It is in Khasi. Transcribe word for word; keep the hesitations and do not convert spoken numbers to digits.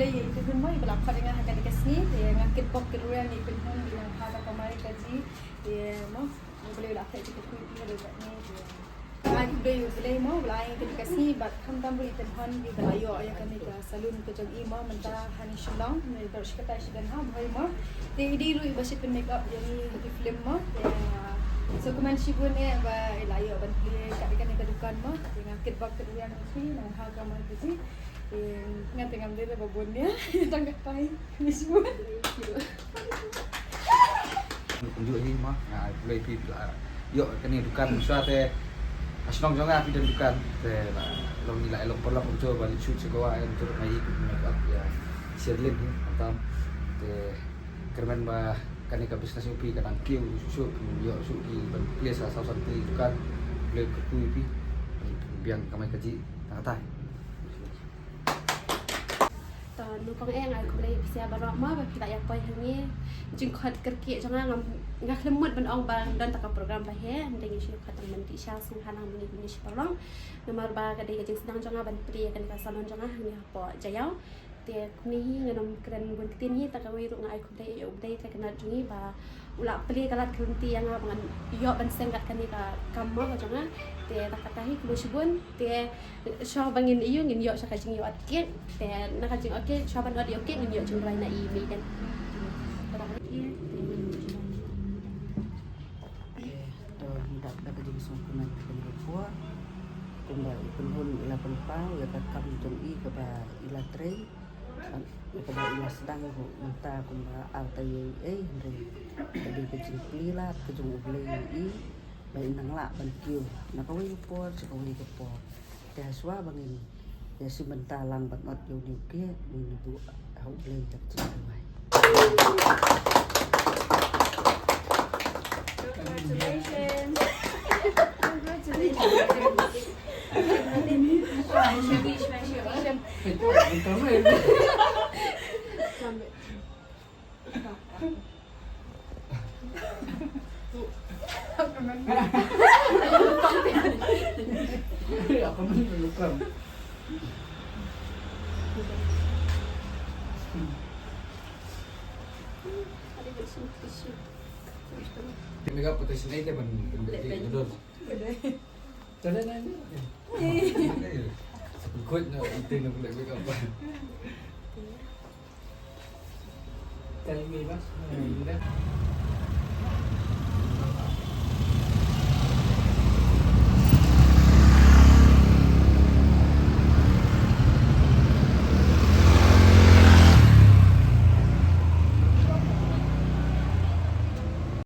Te ïa i kynhun mo iba la khot ïa nga ha kane ka sngi, te nga kitbok kitrwiang ïa i kynhun, i nongha ka kamai kajih, te mo, U Blei u la pynlait ïa ki kyrkhu ïa phi haduh katne, te nga ai khublei ïa U Blei mo, ba la ai ïa kane ka sngi, bad khamtam ruh i kynhun iba la ïoh ïa kane ka salon ka jong i mo, mynta ha New Shillong, ne baroh shi katta shi don ha Bhoi mo. Te i dei ruh iba shu pyn make up ïa ngi ha ki film mo, te nga sngewkmen shibun eh ba i la ïoh ban plie kat ïa kane ka dukan mo, te nga kitbok kitrwiang ïa phi, nongha ka kamai kajih. Nga te ngam dei ba bun ïa tang katai. Ni semua. Kumjuh hi mo, nga ai khublei phi la ïoh kane dukan, shuwa te ha shnong jong nga phi don dukan, te la long ni la long paralok kumjuh ba leit shoot sha Goa, kumjuh nga i kumjuh ïa Sherlyn hi, khamtam. Te kyrmen ba kane ka business jong phi ka dang kiew shuh, ïoh shuh ki ban plie sa saw san tylli ki dukan, khublei kyrkhu ïa phi, biang kamai kajih, tang katai. To nyngkong eh nga ai khublei ïa phi sha baroh mo ba phi la ïa poi ha ngi. Jingkhot kyrkieh jong nga ngam, nga khlem mut ban ong ba don ta ka program ba heh, hynrei ngi shu khot tang ban dih sha sngewbha nang ngi ngi shu paralok. Namar ba ka dei ka jingsdang jong nga ban plie ïa kane ka salon jong nga ha ngi hapoh Jaïaw. Te kumne hi ngan ym kren bun ktien hi, ta kawei ruh nga ai khublei ïa U Blei Trai Kynrad jong ngi ba u la plie ka lad ka lynti ïa nga ba ngan ïoh ban seng kat kane ka kam mo ka jong nga. Te ta kata hi khublei shibun. Te shuwa ba ngin ïoh, ngin ïoh sha ka jingïoh ot kek. Te na ka jingïoh kek, shuwa ban ot ïoh kek ngin ïoh jingrwai na i mei kan. Te to ngi dap da ka jingsngewkmen kaba nyngkong. Kumba i kynhun i la pynpaw ïa ka kam jong i kaba i la trei. Ïa kaba i la sdang ruh mynta kumba ar taïew ei, hynrei ka dei ka jingplie lad ka jong U Blei ïa i ba i nang lah ban kiew na kawei ka por sha kawei ka por. Te ha shuwa ba ngin ïa shim bynta lang ban ot ïa une u kek, ngin ïa buh ha U Blei da ka jingduwai. Congratulations. Congratulations. Make up protection ai te ban ban dei dei dor. Tara na ni. Good na ite na black make up. Tell me mas na ni dah.